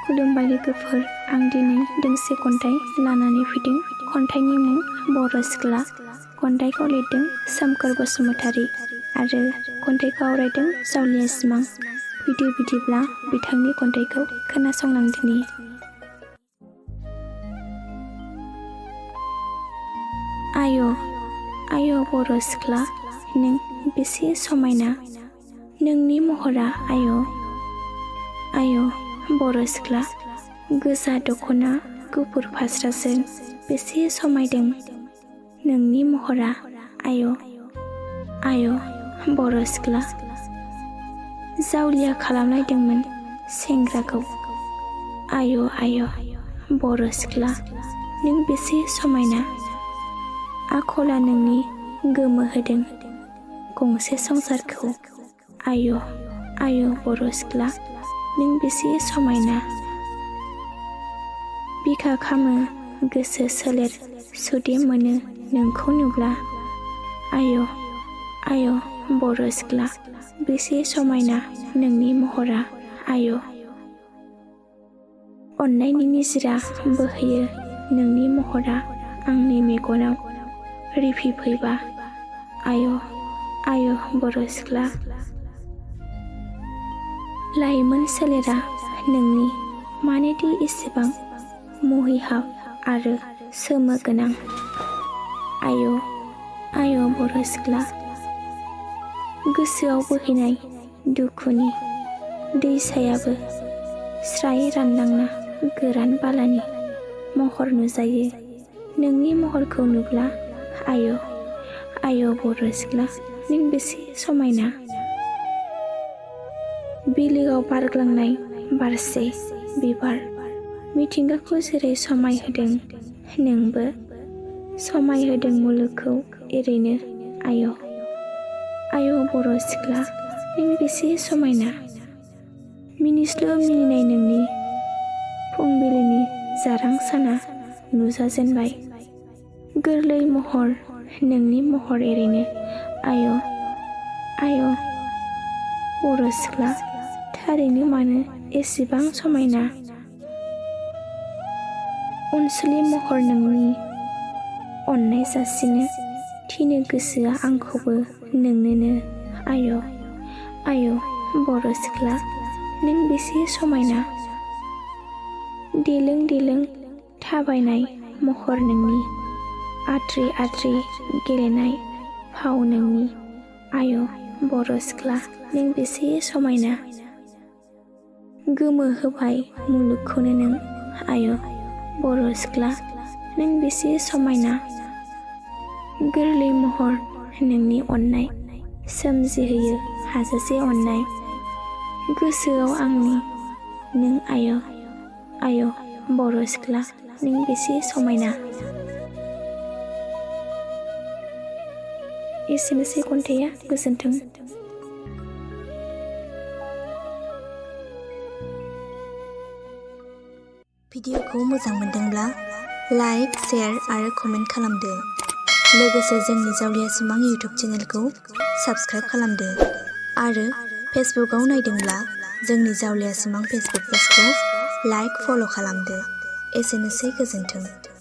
खुलुमबाय लोगोफोर, आं दिनै दोंसे खन्थाइ लानानै फैदों। खन्थाइनि मुं बर' सिख्ला। खन्थाइखौ लिरदों सोमखोर बसुमतारी आरो खन्थाइखौ आवरायदों जावलिया सिमां। फैदो बिदिब्ला बिथांनि खन्थाइखौ खोनासंलांदिनि। आय' आय' बर' सिख्ला, नों बेसे समायना, नोंनि महरा आय' आय' बर' सिख्ला, गोजा दख'ना गुफुर फास्राजों बेसे समायदों नोंनि महरा आय' आय' बर' सिख्ला। जावलिया खालामलायदोंमोन सेंग्राखौ आय' आय' बर' सिख्ला, नों बेसे समायना, आखला नोंनि गोमोहोदों गंसे संसारखौ आय' आय' बर' सिख्ला, नों बेसे समायना। बिखा खामो गोसो सोलेर सुदेम मोनो नोंखौ नुब्ला आय' आय' बर' सिख्ला, बेसे समायना नोंनि महरा आय'। अननायनि निजिरा बोहैयो नोंनि महरा आंनि मेगनाव रिफिफैबा आय' आय' बर' सिख्ला। लाइमोन सोलेरा नोंनि मानोदि एसेबां मुहिहाब आरो सोमो गोनां आय' आय' बर' सिख्ला। गोसोआव बोहैनाय दुखुनि दैसायाबो स्राय रानलांना गोरान बालानि महर नुजायो नोंनि महरखौ नुब्ला आय' आय' बर' सिख्ला, नों बेसे समायना। बिलोआव बारग्लांनाय बारसे बिबार मिथिंगाखौ जेरै समायहोदों नोंबो समायहोदों मुलुगखौ एरैनो आय' आय' बर' सिख्ला, नों बेसे समायना। मिनिस्लु मिनिनाय नोंनि फुंबिलिनि जारां साना नुजाजेनबाय गोरलै महर नोंनि महर एरैनो आय' आय' बर' सिख्ला, थारैनो मानो एसेबां समायना। अनसुलि महर नोंनि अननाय जासिनो थिनो गोसोआ आंखौबो नोंनोनो आय' आय' बर' सिख्ला, नों बेसे समायना। देलों देलों थाबायनाय महर नोंनि आद्रि आद्रि गेलेनाय फाव नोंनि आय' बर' सिख्ला, नों बेसे समायना। गोमोहोबाय मुलुगखौनो नों आय' बर' सिख्ला, नों बेसे समायना। गोरलै महर नोंनि अननाय सोमजिहोयो हाजासे अननाय गोसोआव आंनि नों आय' आय' बर' सिख्ला, नों बेसे समायना। एसेनोसै खन्थाइया, गोजोन्थों। भिडिअखौ मोजां मोनदोंब्ला लाइक, शेयार आरो कमेन्ट खालामदो। लोगोसे जोंनि जावलिया सिमां इउटुब चेनेलखौ साबस्क्राइब खालामदो आरो फेसबुकआव नायदोंब्ला जोंनि जावलिया सिमां फेसबुक पेजखौ लाइक, फल' खालामदो। एसेनोसै, गोजोन्थों।